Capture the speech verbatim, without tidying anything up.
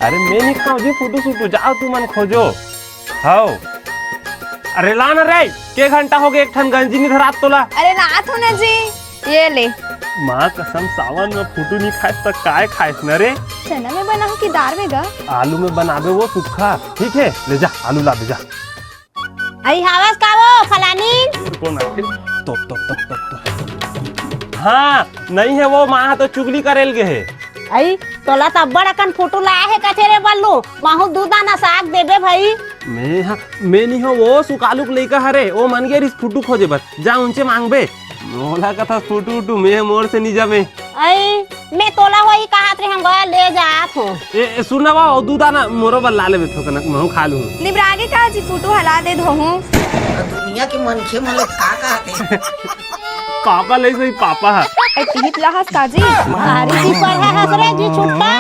अरे मैं नहीं खाऊं जी फूटू सूटू, जाओ तुमन खोजो। हव। अरे ला ना रे, के घंटा हो गए, एक ठन गंजी नहीं धरात तोला। अरे लात हो ना जी, ये ले। माँ कसम, सावन में फूटू नहीं खाइस त काय खाइस न रे? चना में बनाहूं कि दार में गा? आलू में बनाबे वो सुक्खा। ठीक है, ले जा, आलू ला दे जा। अई हावस का वो फलानी? कौन आखिर? तो, तो, तो, तो, तो। हाँ, नहीं है वो, माँ तो चुगली करेल गे है। अई तोला तो अब्बड़ अकन फूटू लाए हे कथे रे बल्लू, महू दू दाना साग देबे भाई। मैं हा, मैं नहीं हो, वो सुकालू के लइका हरे, वो मन गे रिस फूटू खोजे बर। जा उनसे मांगबे। मोला कथा फूटू उटू मैं मोर से नहीं जमे। अई मैं तोला वही कहत रहे हम, ले जात हो। ए, ए, सुन ना बा, वो दू दाना मोरो बर ला लेबे थोकन, महू खा लूं। निबरागे का जी फूटू हला दे धोहूं। दुनिया के मनखे मन ल का कहथे? पापा ले सही पापा हा। ए, तिहित लाहस का जी? भारी जी पर है हसरे जी छुट्टा।